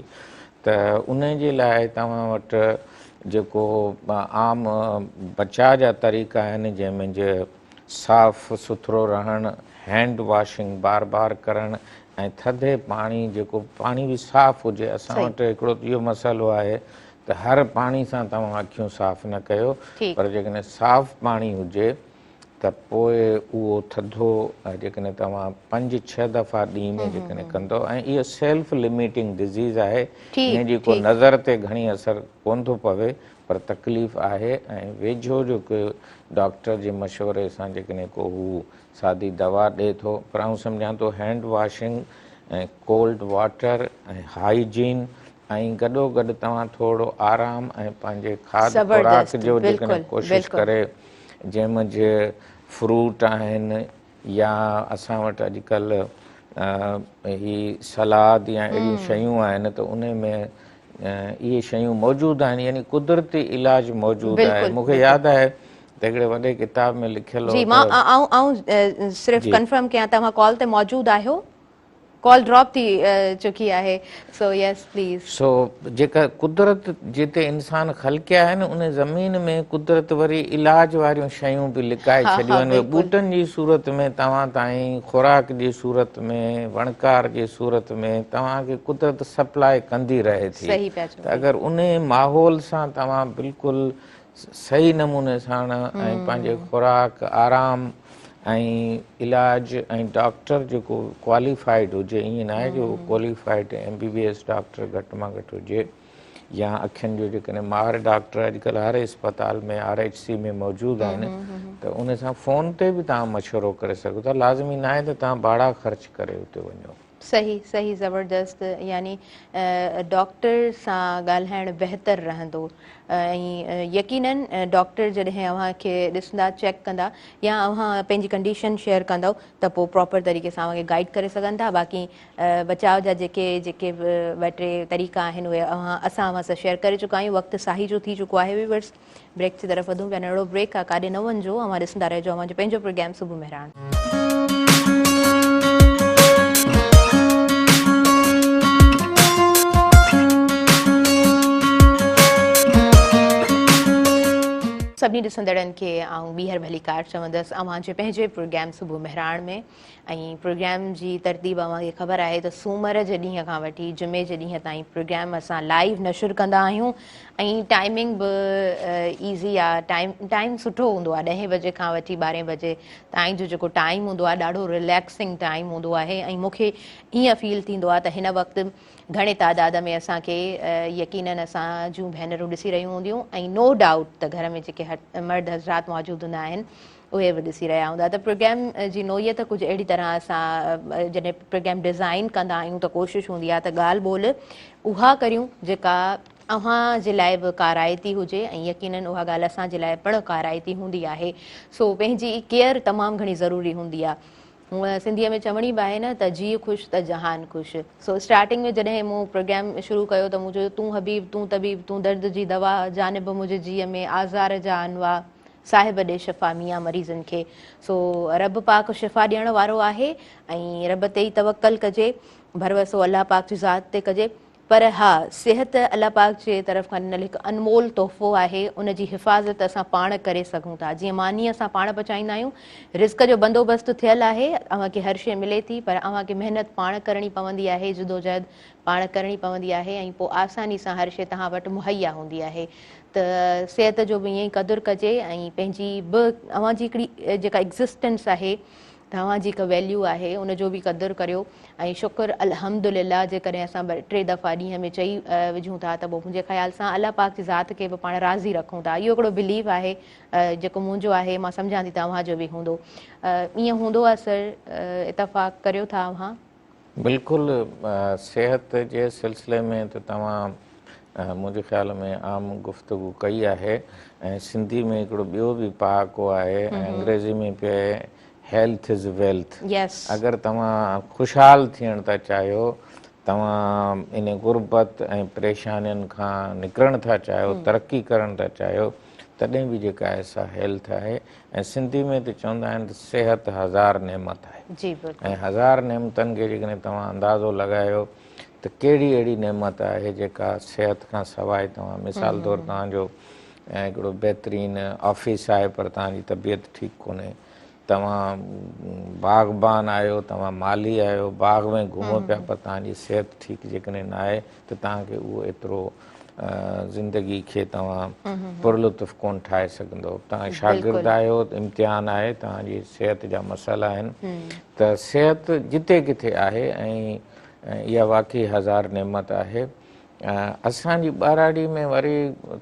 ته ان جي لاء توهان وٽ جيڪو عام بچاء جا طريقا آهن جنهن ۾ صاف سٿرو رهڻ، هينڊ واشنگ بار بار ڪرڻ ۽ ٿڌي پاڻي جيڪو پاڻي به صاف هجي اسان وٽ هڪڙو اهو مسئلو آهي ته هر پاڻي سان توهان اکيون صاف نه ڪيو پر جيڪڏهن صاف پاڻي هجي ته پوء اهو ٿڌو جيڪڏهن توهان پنج ڇهه دفعا ڏينهن ۾ جيڪڏهن ڪندو ۽ اهو سيلف لميٽنگ ڊزيز آهي ان جي ڪو نظر تي گهڻي اثر ڪونه ٿو پوي پر تڪليف آهي ۽ ويجهو جو ڪو ڊاڪٽر جي مشوري سان جيڪڏهن ڪو هو سادي دوا ڏئي ٿو پر آئون سمجهان ٿو hand washing ۽ cold water ۽ hygiene ۽ گڏو گڏ توهان ٿورو آرام ۽ پنهنجي کاڌ خوراڪ زبردست جو جيڪڏهن بلڪل ڪوشش بلڪل. ڪري جنهن منجهه فروٽ آهن يا اسان وٽ اڄڪلهه هي سلاد يا اهڙيون شيون آهن ته ان ۾ اهي شيون موجود آهن يعني قدرتي علاج موجود آهي بلڪل مون کي بلڪل. ياد آهي ته هڪڙي وڏي ڪتاب ۾ لکيل هو جي مان ته آئون آئون صرف جي ڪنفرم ڪيان توهان ڪال تي موجود آهيو؟ ڪال ڊراپ ٿي چڪي آهي سو يس پليز. سو جيڪا قدرت جتي انسان خلقيا آهن ان زمين ۾ قدرت وري علاج واريون شيون به لڪائي ڇڏيون آهن اهي ٻوٽن جي صورت ۾ توهان تائين خوراڪ جي صورت ۾ وڻڪار جي صورت ۾ توهان کي قدرت سپلاء ڪندي رهي ٿي ته اگر ان ماحول سان توهان بلڪل صحيح نموني ساڻ ۽ پنهنجي خوراڪ آرام ۽ علاج ۽ ڊاڪٽر جيڪو ڪواليفائيڊ هجي ائين ناهي جو qualified M B B S doctor گهٽ مان گهٽ هجي يا اکين جو جيڪڏهن ماهر ڊاڪٽر اڄڪلهه هر اسپتال ۾ آر ايڇ سي ۾ موجود آهن ته ان سان فون تي به توهان مشورو ڪري سگهو ٿا لازمي ناهي ته توهان ڀاڙا خرچ ڪري اتي وڃو. صحيح صحيح زبردست يعني ڊاڪٽر سان ڳالهائڻ بهتر رهندو ۽ يقينن ڊاڪٽر جڏهن اوهان کي ڏسندا چيڪ ڪندا يا اوهان پنهنجي ڪنڊيشن شيئر ڪندؤ ته پوء پراپر طريقي سان اوهان کي گائيڊ ڪري سگهن ٿا باقي بچاء جا جيڪي جيڪي به ٻه ٽي طريقا آهن اهي اوهان اسان اوهان سان شيئر ڪري چڪا آهيون وقت ساهي جو ٿي چڪو آهي ويورس بريڪ جي طرف وڌون پيا ننڍڙو بريڪ آ ڪاڏي نه وڃجو اوهان ڏسندا رهجو اوهان جو پنهنجو پروگرام صبح مهراڻ. سڀني ڏسندڙن کي آئون ٻيهر ڀليڪار چوندس اوهان جي پنهنجي پروگرام صبح مهراڻ ۾. ۽ پروگرام جي ترتيب اوهان کي خبر آهي ته سومر جي ڏينهن کان وٺي جمعي جي ڏينهن تائين پروگرام اسان لائيو نشر ڪندا آهيون ۽ ٽائمنگ به ايزي آ ٽائيم ٽائيم سٺو هوندو آ ڏهين بجي کان وٺي ٻارهين بجي تائين جو جيڪو ٽائيم هوندو آ ڏاڍو رليڪسنگ ٽائيم هوندو آهي ۽ مون کي ائين فيل ٿيندو آ ته هن وقت گهڻي تعداد ۾ اسان کي يقينن اسان جون ڀينرون ڏسي رهيون هونديون ۽ نو ڊائوٽ ته گهر ۾ جيڪي مرد حضرات موجود هوندا آهن اهي به ڏسي رهيا هوندا ته پروگرام جي نوعيت ڪجهه اهڙي طرح اسان جڏهن پروگرام ڊزائين ڪندا آهيون ته ڪوشش هوندي آهي ته ڳالهه ٻولهه اها ڪريون جيڪا اوهان جي لاء به ڪارائتي هجي ۽ يقينن اها ڳالهه اسان جي لاء پڻ ڪارائتي هوندي آهي سو پنهنجي ڪيئر تمام گهڻي ضروري هوندي آهي هونء سنڌيء ۾ چوڻي به آهي نه ته جيء خوش ته جهان خوش. سو اسٽارٽنگ ۾ جڏهن مون پروگرام شروع ڪيو ته مون چيو تون حبيب تون طبيب تون درد جي دوا جانب منهنجي جيء ۾ آزار جا انواع صاحب ڏي شفا ميان مريضن کي. سو رب پاڪ شفا ڏيڻ وارو آهي ۽ رب تي ئي توڪل ڪجي ڀروسو الله پاڪ جي ذات تي ڪجي. پر ها صحت الله پاڪ جي طرف کان ڏنل هڪ انمول تحفو آهي ان جي حفاظت اسان پاڻ ڪري سگهون ٿا جيئن ماني اسان پاڻ پچائيندا آهيون رزق جو بندوبست ٿيل آهي اوهان کي هر شيء ملي ٿي پر اوهان کي محنت پاڻ ڪرڻي پوندي آهي جدوجهد پاڻ ڪرڻي پوندي آهي ۽ پوء آساني سان هر شيء توهان وٽ مهيا هوندي آهي ته صحت جو به ائين ئي قدر ڪجي ۽ پنهنجي به اوهان جي هڪڙي جيڪا ايگزسٽنس آهي توهان جي هڪ ويليو آهي ان جو به قدر ڪريو ۽ شڪر الحمدلله جيڪڏهن اسان ٻه ٽي دفعا ڏينهن ۾ چئي وجهون ٿا ته پوء منهنجي خيال سان الله پاڪ جي ذات کي به پاڻ راضي رکون ٿا اهو هڪڙو بليف آهي جيڪو منهنجو آهي مان سمجهان ٿي ته اوهان جو به هوندو ائين هوندو آهي سر اتفاق ڪريو ٿا اوهان. بلڪل صحت جي سلسلي ۾ ته توهان منهنجي خيال ۾ عام گفتگو ڪئي آهي ۽ سنڌي ۾ هڪڙو ٻيو به پهاڪو آهي ۽ انگريزي ۾ به هيلٿ is wealth اگر توهان خوشحال ٿيڻ ٿا چاهيو توهان ان غربت ۽ پريشانين کان نڪرڻ ٿا چاهيو ترقي ڪرڻ ٿا چاهيو تڏهن به جيڪا آهي سا هيلٿ آهي ۽ سنڌي ۾ ته چوندا آهن ته صحت هزار نعمت آهي جي بلڪل ۽ هزار نعمتن کي جيڪڏهن توهان اندازو لڳايو ته ڪهڙي اهڙي نعمت آهي جيڪا صحت کان سواء توهان مثال طور توهان جو هڪڙو بهترين آفيس آهي پر توهان جي طبيعت ٺيڪ ڪونهي توهان باغبان آهيو توهان مالهي آهيو باغ ۾ گهمو پيا پر توهان جي صحت ٺيڪ جيڪڏهن نه آهي ته توهان کي اهو ايترو زندگي کي توهان پرلطف ڪون ٺاهي سگهندو توهان شاگرد آهيو امتحان آهي توهان جي صحت جا مسئلا آهن ته صحت جتي ڪٿي آهي ۽ اها واقعي هزار نعمت آهي اسان جي ٻهراڙي ۾ وري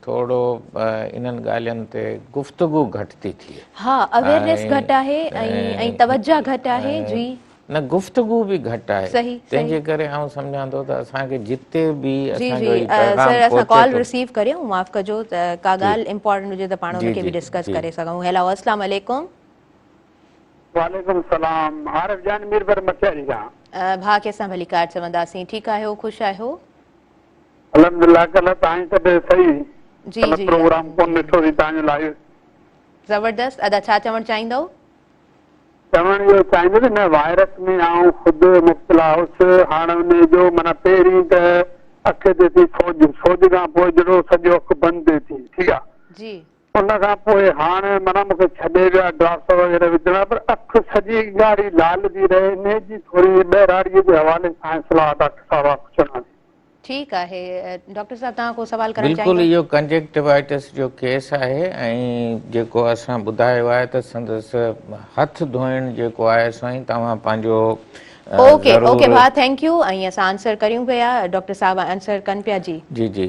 ٿورو انهن ڳالهين تي گفتگو گهٽ ٿي ٿئي. ها اويرنيس گهٽ آهي ۽ توجه گهٽ آهي جي. نه گفتگو به گهٽ آهي صحيح تنهن جي ڪري آئون سمجهان ٿو ته اسان کي جتي به جي اسان جي جو هي پيغام سر اسان پهچي ڪال ٿو رسيو ڪريون معاف ڪجو ته ڪا جي ڳالهه امپورٽنٽ هجي ته پاڻ جي ان کي جي به ڊسڪس جي ڪري سگهون هيلو اسلام عليڪم. وعليڪم السلام عارف جان ميرپور مٽياري کان. ڀاء کي اسان ڀليڪار چونداسين ٺيڪ آهيو خوش آهيو. الحمدلله ڪلهه تان جي طبيعت صحيح هئي جي ڪلهه جي پروگرام ڪون الحمدلله ڏٺو سي تان جو لائيو. زبردست ادا ڇا چوڻ چاهيندؤ. چوڻ اهو چاهيندس هن وائرس ۾ آئون خود مبتلا هوس هاڻ انهي جو معنيٰ پهرين ته اک تي ٿي سوڄ سوڄ کان پوء جهڙو سڄو اک بند تي ٿي ٺيڪ آ جي. ان کان پوء هاڻ معنيٰ مون کي ڇڏي ويا ڊراپس وغيره وجهڻا پر اک سڄي ڳاڙهي لال ٿي رهي انهي جي ٿوري ٻهراڙيء جي حوالي سان اصلاح ڊاڪٽر صاحب کان پڇڻ هئي. ٺيڪ آهي ڊاڪٽر صاحب توهان ڪو سوال ڪرڻ بلڪل چاهيندو. اهو ڪنجنڪٽيوائٽس جو ڪيس آهي ۽ جيڪو اسان ٻڌايو آهي ته سندس هٿ ڌوئڻ جيڪو آهي سائين توهان پنهنجو اوڪي اوڪي ضرور ڀاء thank you ۽ اسان آنسر ڪريون پيا ڊاڪٽر صاحب آنسر ڪن پيا جي. جي جي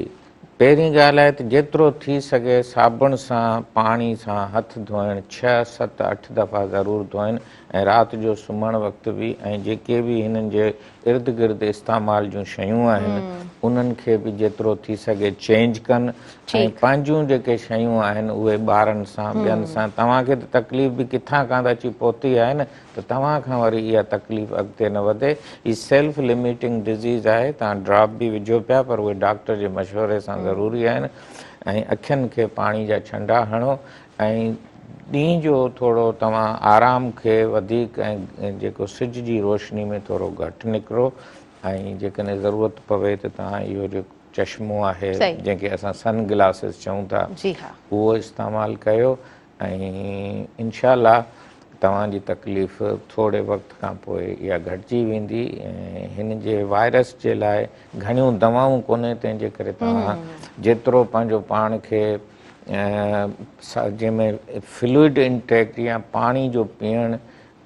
پهرين ڳالهه آهي ته جيترو ٿي سگهي صابڻ سان پاڻي سان هٿ ڌوئڻ ڇهه، ست، اٺ دفعا ضرور ڌوئن ۽ رات جو سمهڻ وقت به ۽ جيڪي به هنن جي ارد گرد استعمال جون شيون آهن انهن کي به جيترو ٿي سگهي چينج ڪن ۽ پنهنجون جيڪي شيون آهن اهي ٻارن سان ٻين سان توهان کي ته تڪليف به ڪٿان ڪانه اچي پهتي آهي نه ته توهان کان وري اها تڪليف اڳتي نه وڌي. هي سيلف لميٽنگ ڊزيز آهي، توهان ڊراپ به وجهو پيا پر اهي ڊاڪٽر جي مشوري سان ضروري آهن ۽ اکين کي پاڻي جا ڇنڊا هڻو ۽ ڏينهن جو ٿورو توهان آرام کي وڌيڪ ۽ جيڪو سج جي روشني ۾ ٿورو گهٽ نڪرو ۽ جيڪڏهن ضرورت پوي ته توهان اهو جيڪو چشمو آهي جنهن کي اسان سن گلاسز چئون ٿا اهو استعمال ڪيو ۽ انشاء الله توهان جي تڪليف ٿوري وقت کان پوء اها گهٽجي ويندي ۽ هن جي وائرس جي لاء گهڻيون دوائون ڪونهي تنهن جي ڪري توهان جيترو پنهنجو پاڻ کي جنهن ۾ فلوئڊ انٽيڪ يا پاڻي جو پيئڻ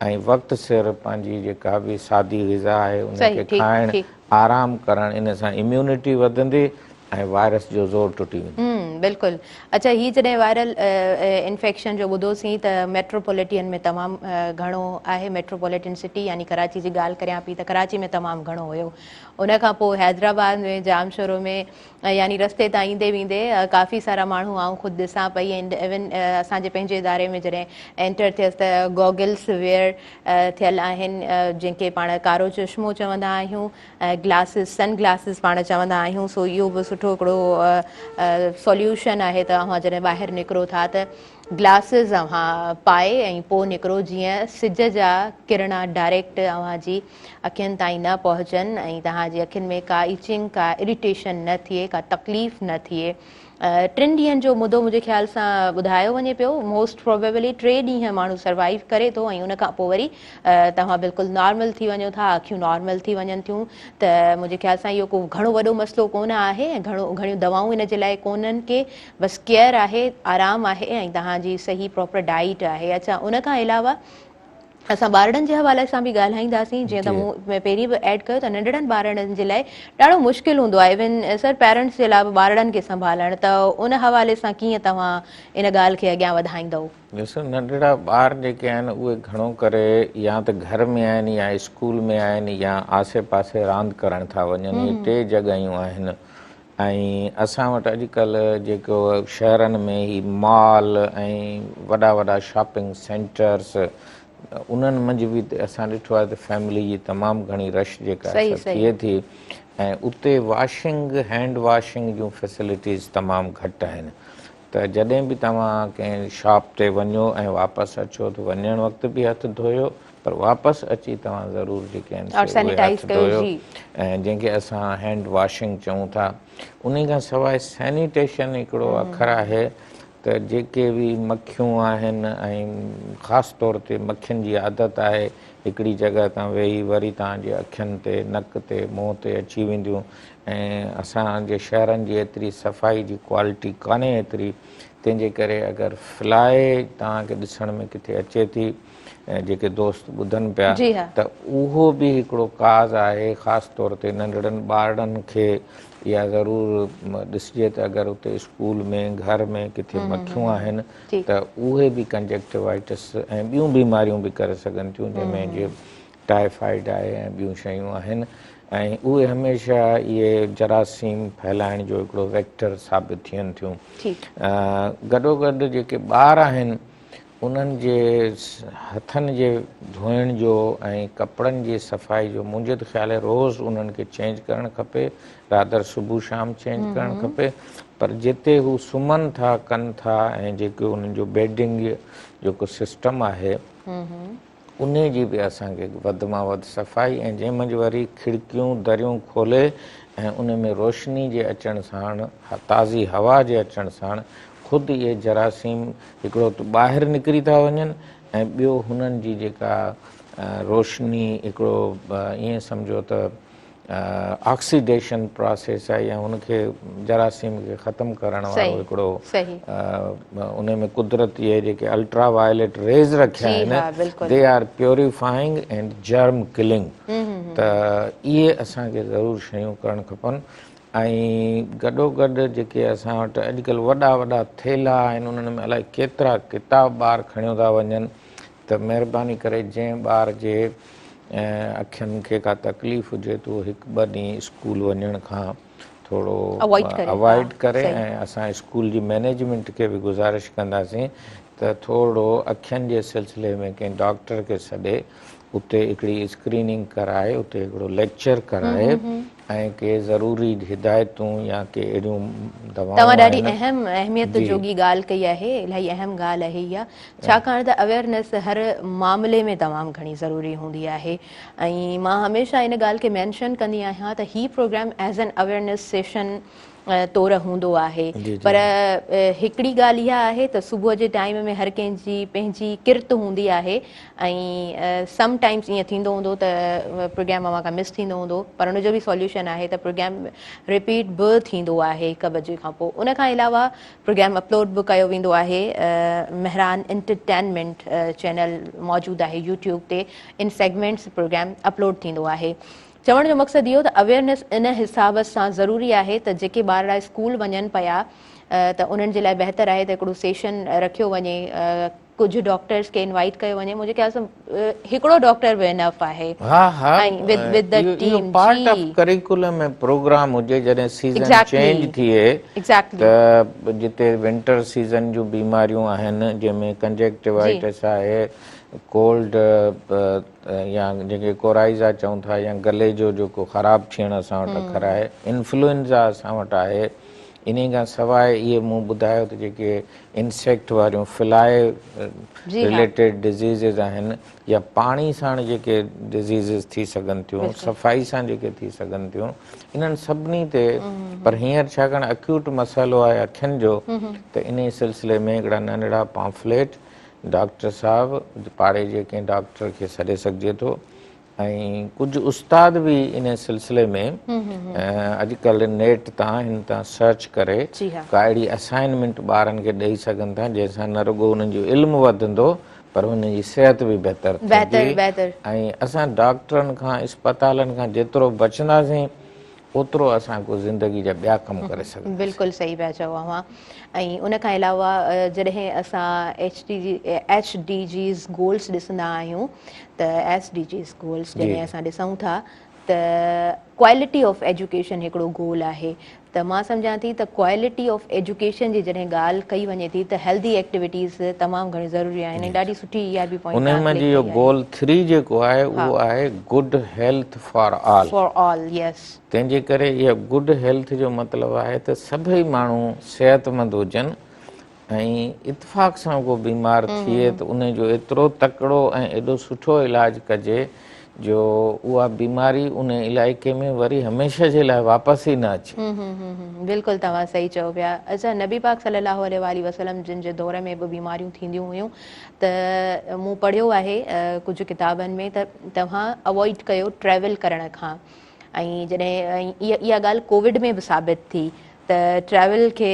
۽ وقت سر پنهنجي جيڪا به سادي غذا آهي ان کي کائڻ آرام ڪرڻ ان سان اميونٽي وڌندي ۽ وائرس جو زور ٽٽي ويندو. بلڪل اڇا هي جڏهن وائرل انفيڪشن جو ٻڌوسين ته ميٽروپوليٽين ۾ تمام گهڻو آهي ميٽروپوليٽين سٽي يعني ڪراچي جي ڳالهه ڪريان پئي ته ڪراچي ۾ تمام گهڻو هيو ان کان پوء حيدرآباد ۾ ڄامشورو ۾ يعني رستي تان ايندي ويندي ڪافي سارا ماڻهو آئون خود ڏسان پئي ۽ ايون اسان جي پنهنجي اداري ۾ جڏهن اينٽر ٿيس ته گوگلس ويئر ٿيل آهن جنهن کي پاڻ ڪارو چشمو چوندا آهيون گلاسز سن گلاسز پاڻ چوندا آهيون سو اهو به سٺو هڪڙو سوليوشن آهي ته اوهان جڏهن ٻاهر نڪرو ٿا ته گلاسز اوهان پائي ۽ پوء نڪرو جيئن سج جا ڪرڻا ڊائريڪٽ اوهان جي اکين تائين نه پهچن ۽ توهان جي اکين ۾ ڪا ايچنگ ڪا اريٽيشن نه ٿئي ڪا تڪليف نه ٿئي. ٽن ڏينهن جو مدو منهنجي خيال سان ٻڌايو وڃي پيو موسٽ پروبيبلي ٽي ڏينهن ماڻهو سروائيو ڪري ٿو ۽ ان کان پوء وري توهان بلڪل نارمل ٿي وڃو ٿا اکيون نارمل ٿي وڃن ٿيون ته منهنجي خيال سان اهو ڪو گهڻو وڏو مسئلو ڪونه آهي ۽ گهڻو گهڻيون دوائون ان جي لاء ڪونهن ڪي بس ڪيئر آهي آرام آهي ۽ توهان جي صحيح پراپر ڊائيٽ آهي اڇا ان کان علاوه اسان ٻارڙن جي حوالي سان به ڳالهائينداسين جيئن ته مون پهرين به ايڊ ڪيو ته ننڍڙن ٻارڙن جي لاء ڏاڍو مشڪل هوندو آهي ايون سر پيرنٽس جي لاء به ٻارڙن کي سنڀالڻ ته ان حوالي سان ڪيئن توهان ان ڳالهه کي اڳيان وڌائيندؤ؟ ڏسو ننڍڙا ٻار جيڪي آهن اهي گهڻو ڪري يا ته گهر ۾ آهن يا اسڪول ۾ آهن يا آسي پاسي راند ڪرڻ ٿا وڃن هي ٽي جڳهيون آهن ۽ اسان وٽ اڄڪلهه جيڪو شهرن ۾ هي مال ۽ وڏا وڏا شاپنگ سينٽرس انهن منجهه به اسان ڏٺو آهي ته فيملي جي تمام گهڻي رش جيڪا سا ٿئي ٿي ۽ اتي واشنگ هينڊ واشنگ جون فيسلٽيز تمام گهٽ آهن ته جڏهن به توهان ڪنهن شاپ تي وڃو ۽ واپس اچو ته وڃڻ وقت به هٿ ڌوئو پر واپس اچي توهان ضرور جيڪي آهن سي اهي هٿ ڌوئو ۽ جنهن کي اسان هينڊ واشنگ چئون ٿا. انهي کان سواء سينيٽيشن هڪڙو اکر آهي ته جيڪي به مکيون آهن ۽ خاص طور تي مکين جي عادت آهي هڪڙي جڳهه تان ويهي وري توهان جي اکين تي نڪ تي منهن تي اچي وينديون ۽ اسان جي شهرن جي ايتري صفائي جي ڪوالٽي ڪانهي ايتري تنهن جي ڪري اگر فلائي توهان کي ڏسڻ ۾ ڪٿي اچي ٿي جيڪي دوست ٻڌن پيا ته اهو به هڪڙو ڪاز آهي خاص طور تي ننڍڙن ٻارڙن کي اها ضرور ڏسجي ته اگر اتي اسڪول ۾ گهر ۾ ڪٿي مکيون آهن ته اهي به ڪنجنڪٽيوائٽس ۽ ٻيون بيماريون به ڪري سگهن ٿيون جنهن ۾ جي ٽائيفائيڊ آهي ۽ ٻيون شيون آهن ۽ اهي هميشه اهي جراثيم ڦهلائڻ جو هڪڙو ويڪٽر ثابت ٿين ٿيون گڏوگڏ جيڪي ٻار آهن انهن جي هٿن جي ڌوئڻ جو ۽ ڪپڙن جي صفائي جو منهنجو ته خيال آهي روز انهن کي چينج ڪرڻ کپي رادر صبح شام چينج ڪرڻ کپي پر جتي هو سمهن ٿا ڪن ٿا ۽ جيڪو انهن جو بيڊنگ جيڪو سسٽم آهي انهي جي به اسان کي وڌ مان وڌ صفائي ۽ جنهن منجهه وري کڙڪيون دريون کولي ۽ ان ۾ روشني جي اچڻ ساڻ تازي هوا جي اچڻ ساڻ خود اهي جراثيم هڪڙو ته ٻاهر نڪري ٿا وڃن ۽ ٻيو هنن جي جيڪا روشني هڪڙو ائين سمجهو ته آڪسيڊيشن پراسيس آهي يا ان کي جراثيم کي ختم ڪرڻ وارو هڪڙو ان ۾ قدرتي اهي جيڪي الٽرا وائليٽ ريز رکيا آهن they are purifying and germ killing ته اهي اسان کي ضرور شيون ڪرڻ کپن. ۽ گڏوگڏ جيڪي اسان وٽ اڄڪلهه وڏا وڏا ٿيلها آهن انهن ۾ الائي ڪيترا ڪتاب ٻار کڻيو ٿا وڃن ته مهرباني ڪري جنهن ٻار جي اکين کي ڪا تڪليف هجي ته اهو هڪ ٻه ڏينهن اسڪول وڃڻ کان ٿورو اوائڊ ڪري ۽ اسان اسڪول جي مئنيجمينٽ کي به گذارش ڪنداسين ته ٿورو اکين جي سلسلي ۾ ڪنهن ڊاڪٽر کي سڏي اتي هڪڙي اسڪريننگ ڪرائي اتي هڪڙو ليڪچر ڪرائي ۽ ڪي ضروري هدايتون يا ڪي اهڙيون دوائون توهان ڏاڍي اهم اهميت جوڳي ڳالهه ڪئي آهي الاهي اهم ڳالهه آهي اها ڇاڪاڻ ته اويئرنيس هر معاملي ۾ تمام گهڻي ضروري هوندي آهي ۽ مان هميشه ان ڳالهه کي مينشن ڪندي آهيان ته هي programme as an awareness session طور هوندو آهي پر هڪڙي ڳالهه اها آهي ته صبح جي ٽائيم ۾ هر ڪنهن جي پنهنجي ڪرت هوندي آهي ۽ سم ٽائمز ائين ٿيندو هوندو ته پروگرام اوهان کان مس ٿيندو هوندو پر ان جو به سوليوشن آهي ته پروگرام رپيٽ به ٿيندو آهي هڪ بجي کان پوء ان کان علاوه پروگرام اپلوڊ به ڪيو ويندو آهي مهران انٽرٽينمينٽ چينل موجود آهي يوٽيوب تي ان سيگمينٽس پروگرام اپلوڊ ٿيندو آهي چوڻ جو مقصد اهو ته اويئرنيس ان حساب سان ضروري آهي ته جيڪي ٻارڙا اسڪول وڃن پيا ته انهن جي لاء بهتر آهي ته هڪڙو سيشن رکيو وڃي ڪجهه ڊاڪٽرس کي انوائيٽ ڪيو وڃي منهنجي خيال سان هڪڙو ڊاڪٽر به انف آهي ها ها ۽ ود ود the اهو ٽيم پارٽ آف جي ڪريڪولم ۽ پروگرام هجي جڏهن سيزن ايگزيڪٽلي چينج ٿئي ايگزيڪٽلي ته جتي ونٽر سيزن جون بيماريون آهن جنهن ۾ جي ڪنجيڪٽيوائٽس آهي ڪولڊ يا جنهن کي ڪورائيزا چئون ٿا يا گلي جو جيڪو خراب ٿيڻ اسان وٽ اکر آهي انفلوئنزا اسان وٽ آهي انهي کان سواء اهي مون ٻڌايو ته جيڪي انسيڪٽ واريون فلائي رليٽيڊ ڊزيزز آهن يا پاڻي ساڻ جيڪي ڊزيزز ٿي سگهن ٿيون صفائي سان جيڪي ٿي سگهن ٿيون انهن سڀني تي پر هينئر ڇاڪاڻ اڪيوٽ مسئلو آهي اکين جو ته انهي سلسلي ۾ هڪڙا ننڍڙا پامفليٽ ڊاڪٽر صاحب پاڙي جي ڪنهن ڊاڪٽر کي سڏي سگهجي ٿو ۽ ڪجهه استاد به ان سلسلي ۾ اڄڪلهه نيٽ تان هن تان سرچ ڪري ڪا اهڙي اسائنمينٽ ٻارن کي ڏئي سگهن ٿا جنهن سان نه رڳو انهن جو علم وڌندو پر انهن جي صحت به بهتر ٿيندي ۽ اسان ڊاڪٽرن کان اسپتالن کان جيترو بچنداسين اوترو اسان ڪو زندگي جا ٻيا ڪم ڪري سگهنداسين. بلڪل صحيح پيا چئو اوهان ۽ ان کان علاوه جڏهن اسان H D G H D Gs goals ڏسندا آهيون ته ايس ڊي جيز گولس جڏهن اسان ڏسون ٿا ته ڪوالٽي آف ايجوڪيشن هڪڙو گول آهي ته مان سمجهان ٿي ته ڪوالٽي آف ايجوڪيشن جي جڏهن ڳالهه ڪئي وڃي ٿي ته هيلدي ايڪٽيوٽيز تمام گهڻي ضروري آهن ۽ ڏاڍي سٺي اها به پوائنٽ انهي توهان منجهه ڪلڪ اهو ڪئي آهي. گول ٿري جيڪو آهي اهو آهي good health for all. For all yes. تنهن جي ڪري اها گڊ هيلٿ جو مطلب آهي ته سڀئي ماڻهو صحتمند هجن ۽ اتفاق سان ڪو بيمار ٿئي ته ان جو ايترو تڪڙو ۽ ايڏو سٺو علاج ڪجي جو اها بيماري ان علائقي ۾ وري هميشه جي لاء واپس ئي نه اچي. بلڪل توهان صحيح چئو پيا. اچا نبي پاڪ صلي الله عليه واٰله وسلم جن جي دور ۾ به بيماريون ٿينديون هيون ته مون پڙهيو آهي ڪجهه ڪتابن ۾ ته توهان اوائڊ ڪيو ٽريول ڪرڻ کان ۽ جڏهن اها ڳالهه ڪووڊ ۾ به ثابت ٿي ته ٽريول کي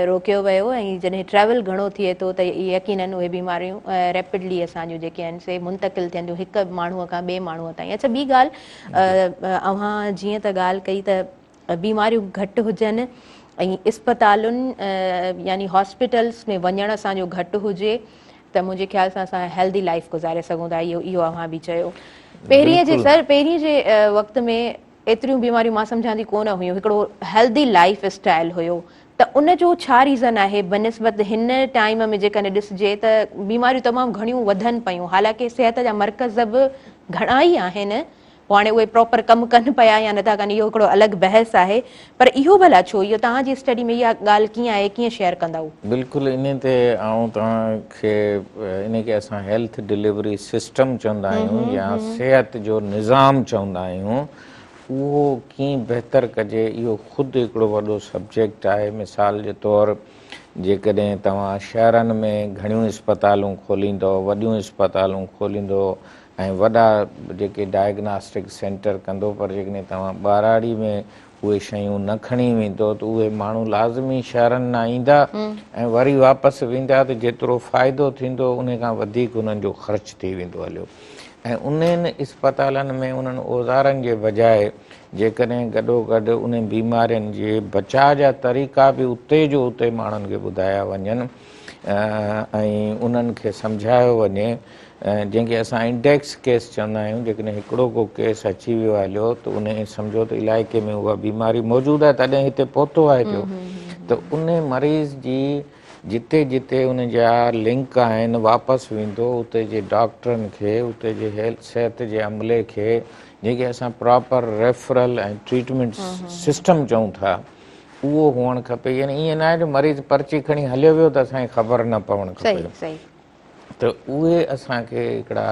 روڪيو ويو ۽ جڏهن ٽريول گهڻو ٿئي ٿو ته يقينن اهي بيماريون ريپڊلي اسان جون جيڪي آهن سي منتقل ٿين ٿيون هڪ ماڻهوء کان ٻئي ماڻهوء تائين اڇا ٻي ڳالهه اوهان جيئن ته ڳالهه ڪئي ته بيماريون گهٽ هجن ۽ اسپتالن يعني هاسپيٽلس ۾ وڃڻ اسان جو گهٽ هجي ته منهنجي خيال سان اسان هيلدي لائف گذاري سگهون ٿا اهو اهو اوهان به چيو پهرين جي سر پهرين جي وقت ۾ ايتريون بيماريون مان سمجهان ٿي ڪونه هيون هڪڙو هيلدي لائف اسٽائل هيو ته ان جو ڇا ريزن آهي بنسبت هن ٽائيم ۾ جيڪڏهن ڏسجي ته بيماريون تمام گهڻيون وڌن پيون حالانڪه صحت جا مرڪز به گهڻا ئي آهن پوء هاڻي اهي پراپر ڪم ڪن پيا يا نٿا ڪن اهو هڪڙو الڳ بحث آهي پر اهو ڀلا ڇو اهو توهان جي اسٽڊي ۾ اها ڳالهه ڪيئن آهي ڪيئن شيئر ڪندؤ؟ بلڪل انهي تي آئون توهان کي انهي کي اسان هيلٿ ڊليوري سسٽم چوندا آهيون يا صحت جو نظام چوندا آهيون اهو ڪيئن بهتر ڪجي اهو خود هڪڙو وڏو سبجيڪٽ آهي مثال جي طور جيڪڏهن توهان شهرن ۾ گهڻيون اسپتالون کوليندو وڏيون اسپتالون کوليندو ۽ وڏا جيڪي ڊائگناسٽڪ سينٽر ڪندو پر جيڪڏهن توهان ٻهراڙي ۾ اهي شيون نه کڻي ويندو ته اهي ماڻهو لازمي شهرن ڏانهن ايندا ۽ وري واپس ويندا ته جيترو فائدو ٿيندو انهي کان وڌيڪ انهن جو خرچ ٿي ويندو هليو. ۽ انهن اسپتالن ۾ انهن اوزارن جي بجاء جيڪڏهن گڏوگڏ انهن بيمارين جي بچاء جا طريقا به اتي جو اتي ماڻهن کي ٻڌايا وڃن ۽ انهن کي سمجهايو وڃي جنهن کي اسان انڊيڪس ڪيس چوندا آهيون جيڪڏهن هڪڙو ڪو ڪيس اچي ويو هليو ته ان سمجهو ته علائقي ۾ اها بيماري موجود آهي تڏهن هتي پهتو آهي پيو ته ان مريض جي جتي جتي ان جا لنڪ آهن واپس ويندو اتي جي ڊاڪٽرن کي اتي جي هيلٿ صحت جي عملي کي جنهن کي اسان پراپر ريفرل ۽ ٽريٽمينٽ سسٽم چئون ٿا اهو هئڻ کپي يعني ائين نه آهي جو مريض پرچي کڻي هليو ويو ته اسان کي خبر نه پوڻ کپي ته اهي اسان کي هڪڙا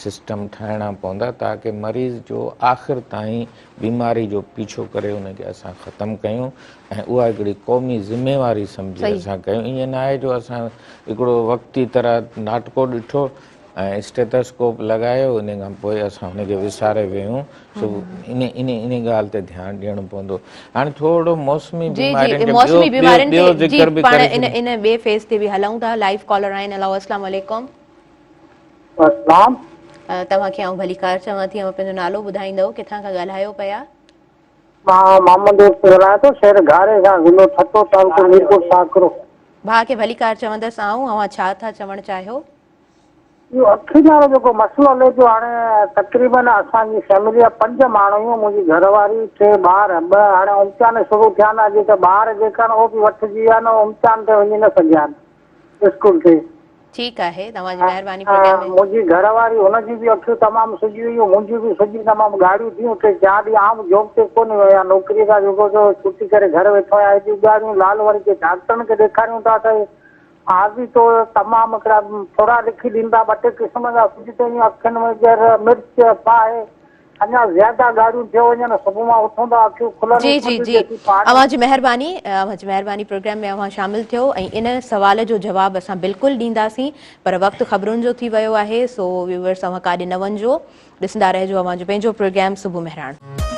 سسٽم ٺاهڻا پوندا تاڪه مريض جو آخر تائين بيماري جو پيڇو ڪري ان کي اسان ختم ڪيون ۽ اها هڪڙي قومي ذميواري سمجهي اسان ڪيون ائين نه آهي جو اسان هڪڙو وقتي طرح ناٽڪو ڏٺو ۽ اسٽيٿسڪوپ لڳايو ان کان پوء اسان ان کي وساري ويون سو ان ان ان ڳالهه تي ڌيان ڏيڻو پوندو هاڻي ٿورو موسمي بيمارين جي موسمي بيمارين تي جي پاڻ ان ان ٻئي فيز تي به هلون ٿا لائيو ڪالر آهن هلو اسلام عليڪم. اسلام. توهان کي آئون ڀليڪار چوان ٿي اوهان پنهنجو نالو ٻڌائيندؤ ڪٿان کان ڳالهايو پيا. مان محمد عرس ڳالهايان ٿو شهر گهاري کان ضلعو ٺٽو تعلقو ميرپور ساڪرو. ڀاء کي ڀليڪار چوندس آئون اوهان ڇا ٿا چوڻ چاهيو. اهو اکين وارو جيڪو مسئلو هلي پيو هاڻي تقريبن اسان جي فيملي جا پنج ماڻهو آهيون منهنجي گهر واري ٽي ٻار ٻه هاڻي امتحان شروع ٿيا آهن اڄ ته ٻار جيڪا آهن اهو به وٺجي ويا آهن امتحان تي وڃي نه سگهيا آهن اسڪول تي. ٺيڪ آهي توهان جي مهرباني پروگرام ۾. منهنجي گهر واري هن جون به اکيون تمام سڄي ويون منهنجون به سڄي تمام ڳاڙهيون ٿيون ٽي چار ڏينهن آئون به جاب تي ڪونه ويو آهيان نوڪري کان جيڪو سو ڇٽي ڪري گهر ويٺو آهيان ايڏيون ڳاڙهيون لال وري ڪي ڊاڪٽرن کي ڏيکاريون ٿا ته عارضي طور تمام هڪڙا ڦڙا لکي ڏيندا، ٻه ٽي قسم جا سج تنهنجون اکين ۾ ڄر، مرچ، باهه، اڃا زياده ڳاڙهيون ٿيو وڃن، صبح مان اٿون ته اکيون کلن جي ئي جي ڪونه جي ٿيون جيسين پاڻي. اوهان جي مهرباني اوهان جي مهرباني پروگرام ۾ اوهان شامل ٿيو ۽ ان سوال جو جواب اسان بلڪل ڏينداسين پر وقت خبرن جو ٿي ويو آهي سو ويورس اوهان ڪاڏي نه وڃجو ڏسندا رهجو اوهان جو پنهنجو پروگرام صبح مهراڻ.